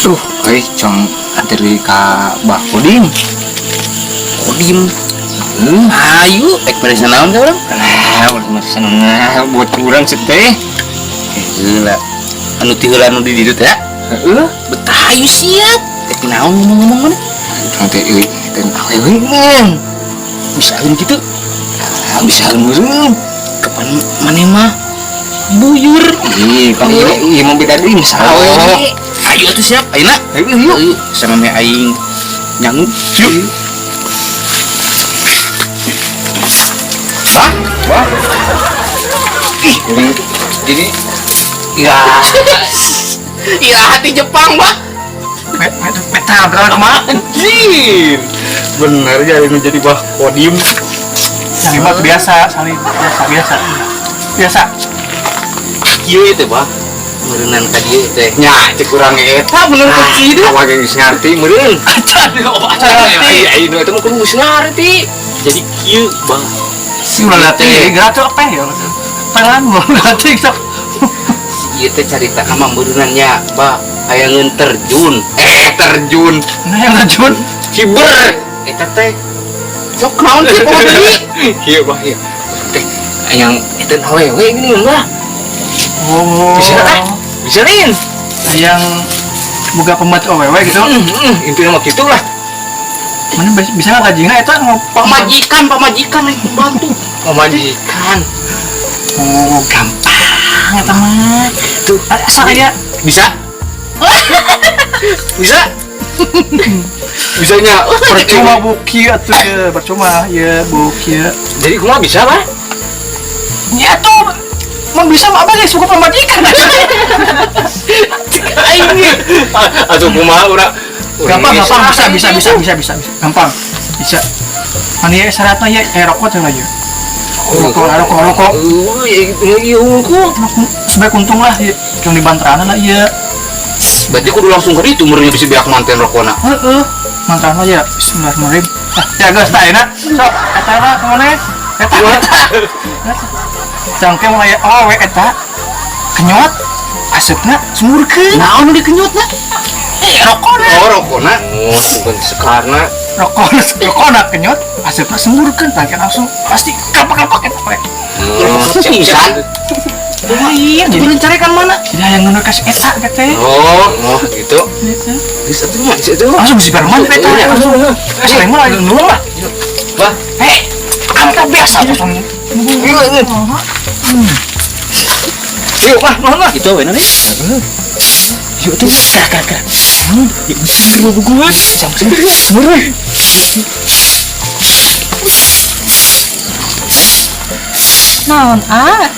Tuh, euy, cong anteri ka Bah Kodim. Kodim. Ayo, ek beres naon ka urang? Lah, ulah mah seneng buat urang sih teh. Heula. Anu ti heula anu di ditu teh. Heeh. Betah ayo siap. Ek naon ngomong-ngomong mana? Cong teh euy, teh awewe ngan. Bisaeun kitu. Ah, bisa meureun. Kapan maneh mah buyur. Ih, pan ieu ieu mah beda deui masalah awewe. Ayo atuh siap, ayeuna. Ayo, yuk. Ayo, sama me aing nyangu. Yuk. Hah? Wah. Ih, jadi ya Ya hati Jepang, Bah. Metal berapa kemana? Anjir. bener jadi menjadi Bah Kodim. Salim mah biasa, salim biasa biasa. Biasa. Kieu teh, Bah. Meureunnan ka dieu teh. Nya, cek urang eta bener ah, kecil deh. Awak geus ngarti meureun. Acan, oh, acan. Ai ai nu eta mah kudu geus ngarti. Jadi kieu, Bah. Si ulah latih, gerak tuh apa ya? Pelan mau latih sok. Si ieu teh carita ka mah meureunnan nya, Bah. Hayangeun terjun. Terjun. Nah yang terjun. Kiber. Eta teh sok naon sih poho deui? Kieu Bah ieu. Teh yang eta awewe gini lah. Oh. Bisa ah. Bisa lain. Yang boga pembantu awewe gitu. Intinya mah gitu lah. Mana bisa nggak gajina eta mau Pamajikan, pamajikan yang pembantu. Pemajikan. Oh, gampang eta mah. Tuh, Asal aya bisa. Bisa. Bisanya percuma buki atuh ya, percuma ya buki. Jadi kumaha bisa, Bah? Ya tuh mau bisa mah apa sih suka pemajikan. Aing. Atuh kumaha urang. Gampang, gampang, bisa, bisa, bisa, bisa, bisa, bisa. Gampang, bisa. Mana ya syaratnya ya, rokok tuh aja. Rokok, rokok, rokok. Oh, iya unggul. Sebaik untung lah, ya. Cuma di banterana lah, ya. Berarti kudu langsung ke ditu meureun bisa beak manten rokona. Heeh, mantan aja. Bismillahirrahmanirrahim. Ah, ya guys, tak enak. Sok, eta lah kemana? Eta, eta. Cangke mau aya oh, we eta. Kenyot, asupna sumurkeun. Naon nu dikenyotna? Rokona. Oh, rokona. Oh, bukan sekarna. Rokona, rokona kenyot, asupna sumurkeun. Tangke langsung pasti kapak-kapak eta we. Oh, Pisan. Lain, jadi Meureun carekan mana? jadi hayang ngeuneur ka si eta teh. Oh, oh gitu. Geus atuh mah, geus atuh. Langsung si Barman eta langsung. Sering mah nulung lah. Bah, Angka biasa kosong. yuk, yuk. Yuk, Bah, nuhun, Bah. Itu we nanti. Yuk tuh, gerak gerak gerak. Naon ah?